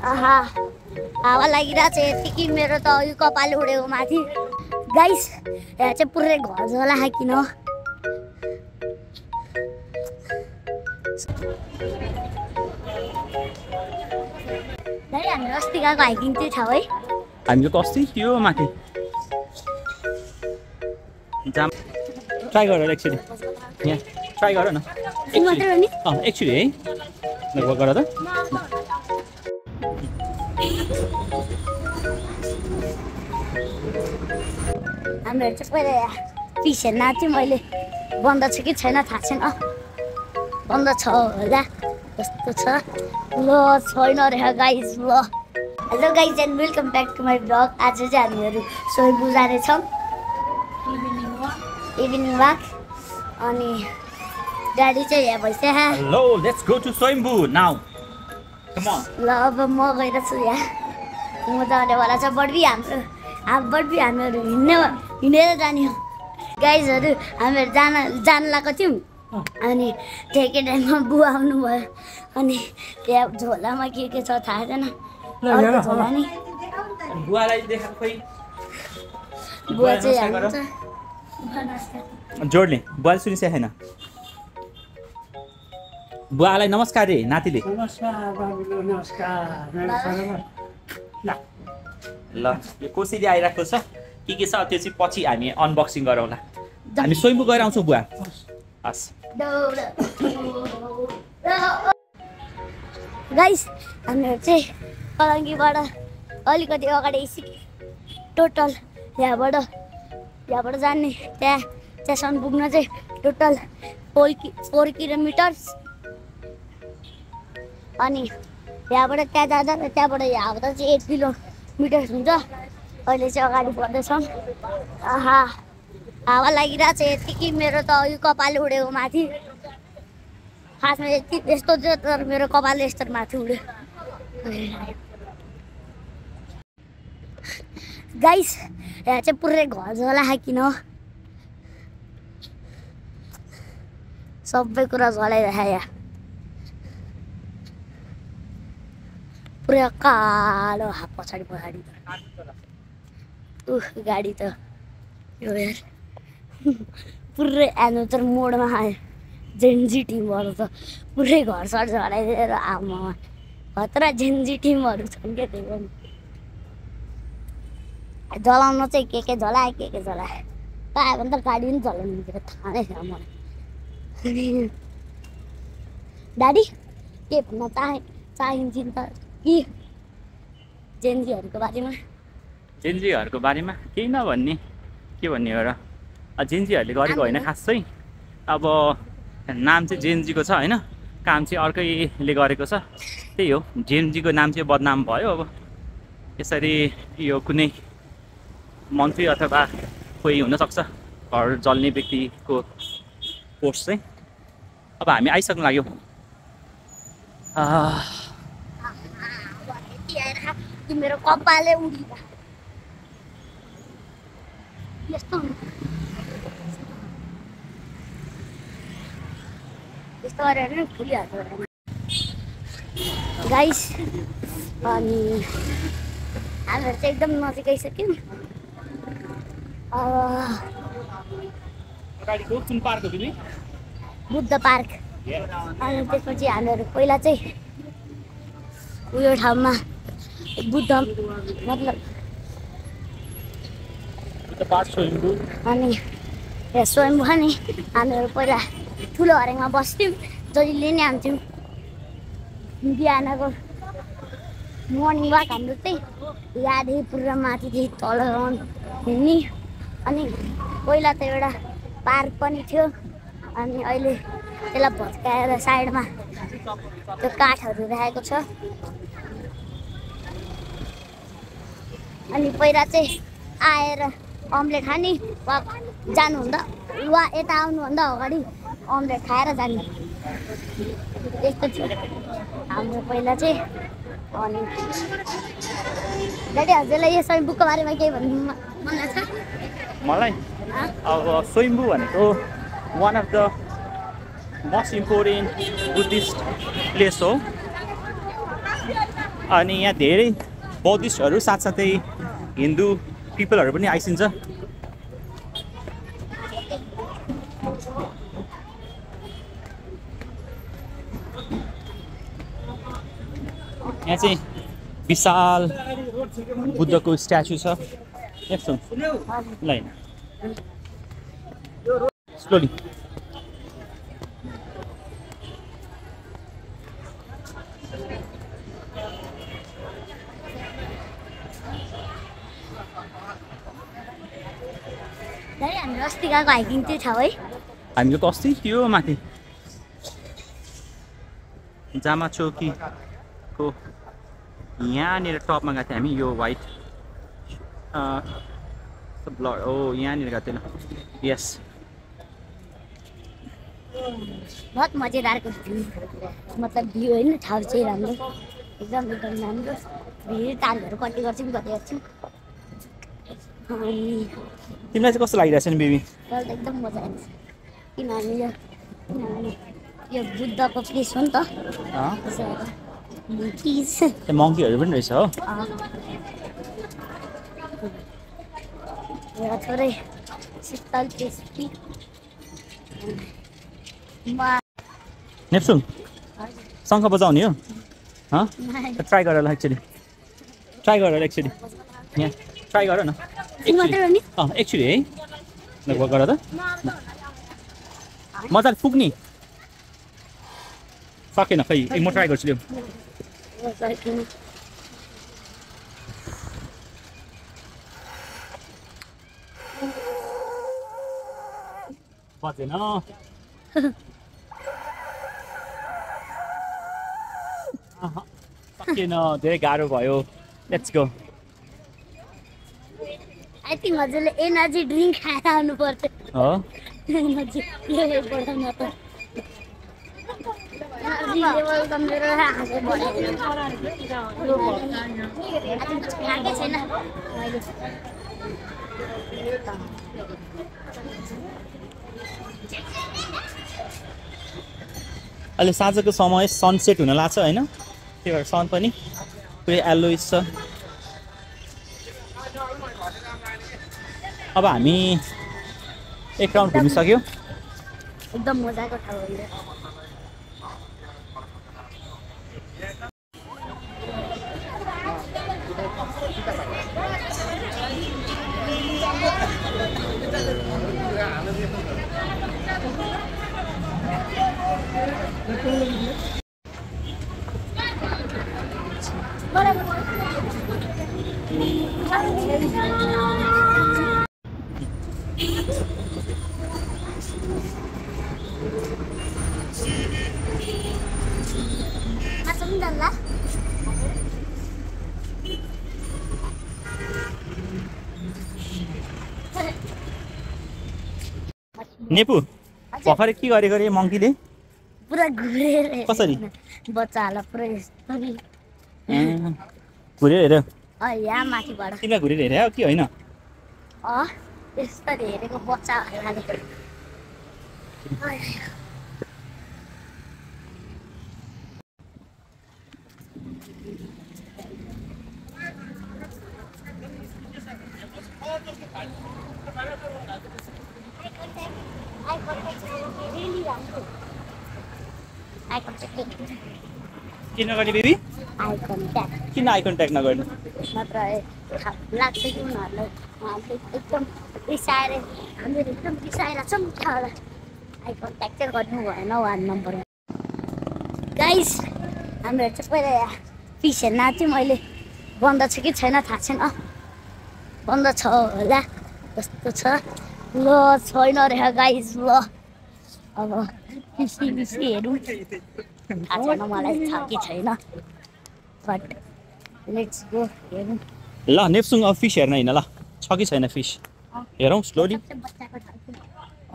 आहा हावा लागिरहेछ यतिकै मेरो त यो कपाल उडेको माथि गाइस यहाँ चाहिँ पुरै घर झोला किन हामी अस्ति गएको हाइकिङ त्यो ठाउँ है हामी त अस्ति त्यो माथि जाम ट्राई गर एकचोटि यहाँ ट्राई गर न एकचोटि है लगभग गर त हामीहरू चाहिँ पहिला पिस हेर्न आएको थियो मैले बन्द छ कि छैन थाहा छैन बन्द छ होला कस्तो छ ल छैन रहेछ गाइज ल hello guys and welcome back to my blog आज चाहिँ हामीहरू सोइबु जानेछौँ इभिनिङ वाक अनि गाडी चाहिँ यहाँ भइसक्यो hello let's go to Swayambhu now come on ल अब म गइरहेछु यहाँ म जानेवाला छ बढी बढी हामीहरू हिँडेर जाने हो गाइजहरू हामीहरू जान लगाएको थियौँ अनि ठेकै टाइममा बुवा आउनुभयो अनि त्यहाँ झोलामा के छ थाहा छैन झोला नि बुवालाई देखाएको खोइ बुवा चाहिँ आउँछ जोडले बुवाले सुनिसकेको छैन बुवालाई नमस्कार रे नातिले ल यो कसरी आइरहेको छ के छ त्यो चाहिँ पछि हामी अनबक्सिङ गरौँला हामी सोइम्बु गएर आउँछौँ बुवा हस् गाइस हामीहरू चाहिँ कलङ्गीबाट अलिकति अगाडि टोटल यहाँबाट जाने त्यहाँसम्म पुग्न चाहिँ टोटल 4 किलोमिटर्स अनि यहाँबाट त्यहाँ जाँदा त्यहाँबाट यहाँबाट चाहिँ 8 किलोमिटर्स हुन्छ अहिले चाहिँ अगाडि बढ्दैछौँ आहा हावा लागिरहेछ यतिकै मेरो त यो कपाल उडेको माथि खासमा यस्तो थियो तर मेरो कपाल यस्तो माथि उड्यो गाइस यहाँ चाहिँ पुरै घर झोला किन सबै कुरा झलाइरहेको यहाँ पुरै कालो पछाडि गाडी त यो यार पुरै आनु तर मोडमा आयो जेन्जी टिमहरू त पुरै घरसर झलाइदिएर आमामा खतरा जेन्जी टिमहरू छन् क्या त्यही पनि जलाउन चाहिँ के जलाए के जलाए पायो भने त गाडी पनि जलाउनु थाहा नै छ मलाई डाडी के भन्न चाहिन्छ त कि जेन्जीहरूको बारेमा केही नभन्ने के भन्ने हो र जेन्जीहरूले गरेको होइन खासै अब नाम चाहिँ जेन्जीको छ होइन काम चाहिँ अर्कैले गरेको छ त्यही हो जेन्जीको नाम चाहिँ बदनाम भयो अब यसरी यो कुनै मन्त्री अथवा कोही हुनसक्छ घर जल्ने व्यक्तिको पोस्ट चाहिँ अब हामी आइसक्नु लाग्यो मेरो कपालै उडियो यस्तो गरेर नै फुलिहाल्छ गाइस अनि हामीहरू चाहिँ एकदम नजिक आइसक्यौँ बुद्ध पार्क अनि त्यसपछि हामीहरू पहिला चाहिँ उयो ठाउँमा बुद्ध मतलब अनि स्वयम्भू नि हामीहरू पहिला ठुलो हरेङमा बस्थ्यौँ जहिले नै आउँथ्यौँ बिहानको मर्निङ वाक हाम्रो चाहिँ यहाँदेखि पुरा माथिदेखि तल हिँड्ने अनि पहिला त एउटा पार्क पनि थियो अनि अहिले त्यसलाई भत्काएर साइडमा त्यो काठहरू राखेको छ अनि पहिला चाहिँ आएर अम्लेट खाने वा जानुहुँदा वा यता आउनुभन्दा अगाडि अम्लेट खाएर जाने यस्तो थियो हाम्रो पहिला चाहिँ अनि दादी हजुरलाई यो सोइम्बुको बारेमा केही भन्नु मन लाग्छ मलाई अब सोइम्बु भनेको one of the most important Buddhist place हो अनि यहाँ धेरै बौद्धिस्टहरू साथसाथै हिन्दू पिपलहरू पनि आइसिन्छ। यहाँ चाहिँ विशाल बुद्धको स्ट्याचु छ। हेर्छौँ ल होइन स्लोली। हामी अस्ति गएको हाइकिङ त्यो ठाउँ है। हामीले त अस्ति त्यो माथि जामा चौकीको यहाँनिर टपमा गएको थियो हामी। यो वाइट ब्लड ओ यहाँनिर गएको थिएन। यस बहुत मजेदारको भ्यू, मतलब भ्यू होइन ठाउँ चाहिँ राम्रो, एकदम एकदम राम्रो। भिड तालहरू कति गर्छौँ गरिरहेको छौँ। अनि तिमीलाई चाहिँ कस्तो लागिरहेछ नि बेबी? मलाई त एकदम मजा आउँछ किनभने यो बुद्धको प्लेस हो नि त। मङ्कीहरू पनि रहेछ हो। थोरै शीतल टेस्टी। नेप्सुङ शङ्ख बजाउने हो? ट्राई गर ल एक्चुली, ट्राई गर एक्चुली, यहाँ ट्राई गर न एक्चुली है। लगभग गर त मजाले पुग्ने सकेन खै। म ट्राई गर्छु लिऊ। बजेन सकेन, धेरै गाह्रो भयो। Let's go. आई थिङ्क हजुरले एनर्जी ड्रिङ्क खाएर आउनुपर्छ। हो एनर्जी लेभल बढाउन त एनर्जी लेभल त मेरो आजै बढायो। खाएकै छैन मैले। अहिले साँझको समय सनसेट हुन लाग्छ होइन, त्यही भएर सन पनि पुरै एलोइस छ। अब हामी एक राउन्ड घुमिसक्यो। एकदम मजाको ठाउँ हो यो। नेपु भर्खरै के गरेको रे मङ्कीले? पुरा घुरेर कसरी? बच्चाहरूलाई पुरा यस्तरी घुरेर हेऱ्यो? यहाँ माथिबाट तिमीलाई घुरेर हेऱ्यो कि होइन? यस्तरी हेरेको बच्चाहरूले। किन नगर्ने बेबी? I contact. किन आई कन्ट्याक्ट नगर्नु? नत्र लाग्छ कि उनीहरूलाई उहाँहरूले एकदम रिसाएर हामीहरू एकदम रिसाएर छौँ क्या होला। आई कन्ट्याक्ट चाहिँ गर्नु भएन वान नम्बरमा। गाइस हामीहरू चाहिँ पहिला यहाँ फिस हेर्न आएको थियौँ। अहिले बन्द छ कि छैन थाहा छैन, बन्द छ होला जस्तो छ। ल छैन रे गाइस। ल अब फिसी हेरौँ, थाहा छैन मलाई छ कि छैन, बट लेट्स गो हेरौँ। ल नेप्सुङ अब फिस हेर्न होइन ल, छ कि छैन फिस हेरौँ स्लोली।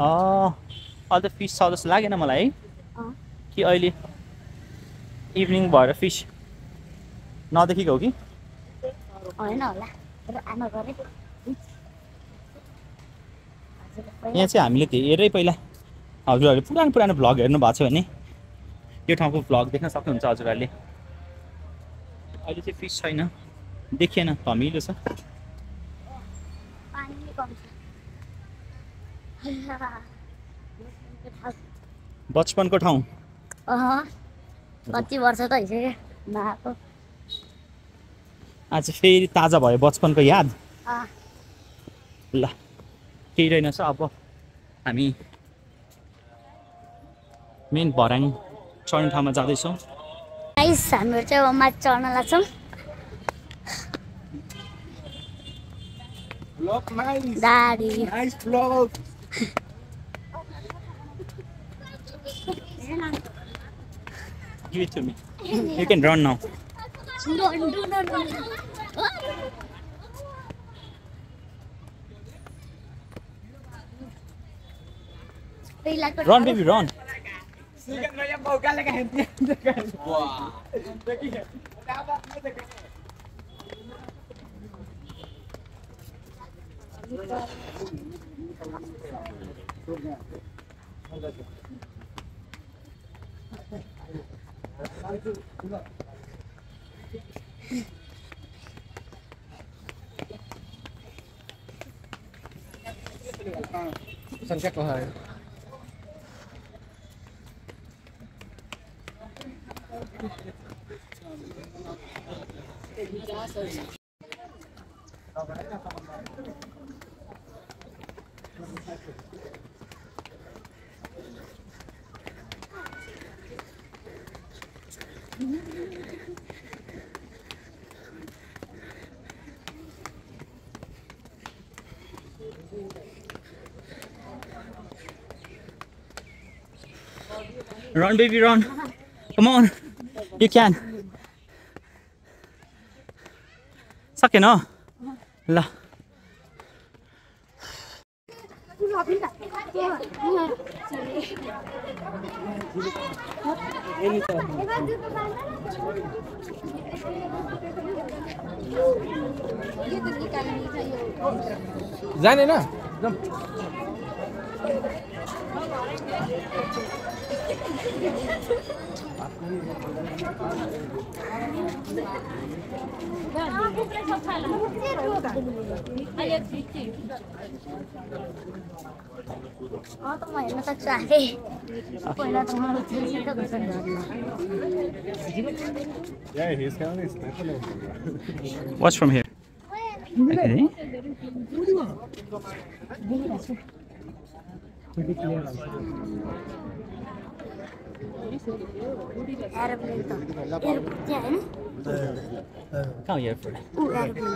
अहिले त फिस छ जस्तो लागेन मलाई है, कि अहिले इभिनिङ भएर फिस नदेखेको हो कि होइन होला। आमा गरे यहाँ चाहिँ हामीले धेरै पहिला हजुरहरूले पुरानो भ्लग हेर्नु भएको छ भने यो ठाउँको भ्लग देख्न सक्नुहुन्छ हजुरहरूले। अहिले चाहिँ फिस छैन, देखिएन, धमिलो छ। पानी कम छ। बचपनको ठाउँ। कति वर्ष त भइसक्यो नआएको। आज फेरि ताजा भयो बचपनको याद। ल केही रहेनछ, अब हामी मेन भर्याङ चढ्ने ठाउँमा जाँदैछौँ। गाइस हामीहरू चाहिँ अब माथि चढ्न लाग्छौँ। दाडी Give it to me. You can run now. Run, baby, run. Sunset của hơi. Run, baby, run. Come on. You can. सकेन ल जाने ना त म हेर्न सक्छु आफै पहिला त मलाई चाहिँ त गर्छ Yeah, he's coming. Watch from here. Okay. Aeroplane त एयरपोर्ट चाहिँ हैन कहाँ एयरपोर्ट एरोप्लेन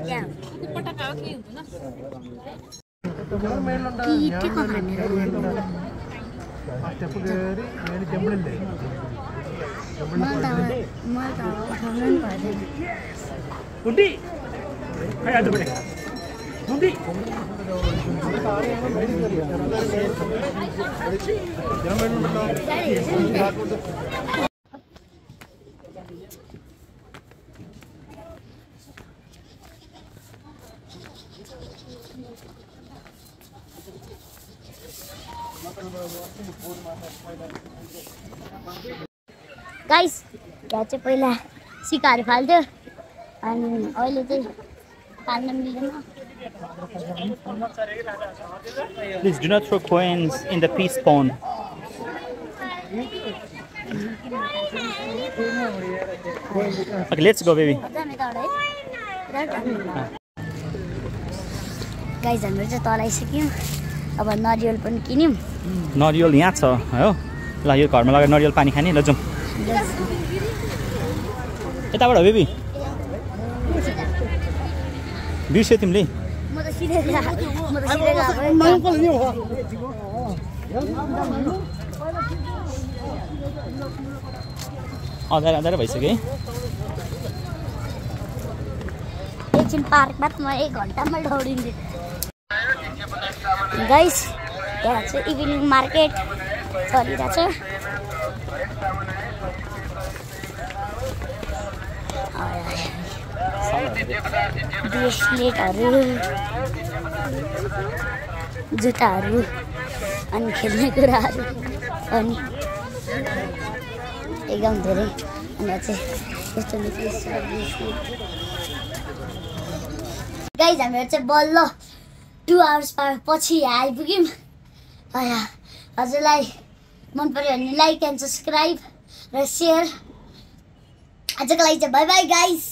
त्यहाँ Undi. Ayo ada boleh. Undi. Guys यहाँ चाहिँ पहिला सिकाहरू फाल्थ्यो अनि अहिले चाहिँ फाल्न मिल्दैन Please do not throw coins in the peace pond. Okay, let's go, baby. Guys हाम्रो चाहिँ तल आइसक्यौँ अब नरिवल पनि किन्यौँ नरिवल यहाँ छ हो ल यो घरमा लगेर नरिवल पानी खाने ल जाउँ यताबाट हो बेबी बिर्स्यो तिमीले म त सिधै अँध्यारो अँध्यारो भइसक्यो है एकछिन पार्कमा म 1 घन्टामा दौडिन्छु गाइस यहाँ चाहिँ इभिनिङ मार्केट चलिरहेछ ब्रेसलेटहरू जुत्ताहरू अनि खेल्ने कुराहरू अनि एकदम धेरै अनि चाहिँ यस्तो गाइज हामीहरू चाहिँ बल्ल 2 आवर्स पछि आइपुग्यौँ। हजुरलाई मन पर्यो भने लाइक एन्ड सब्सक्राइब र सेयर। आजको लागि चाहिँ बाई बाई गाइज।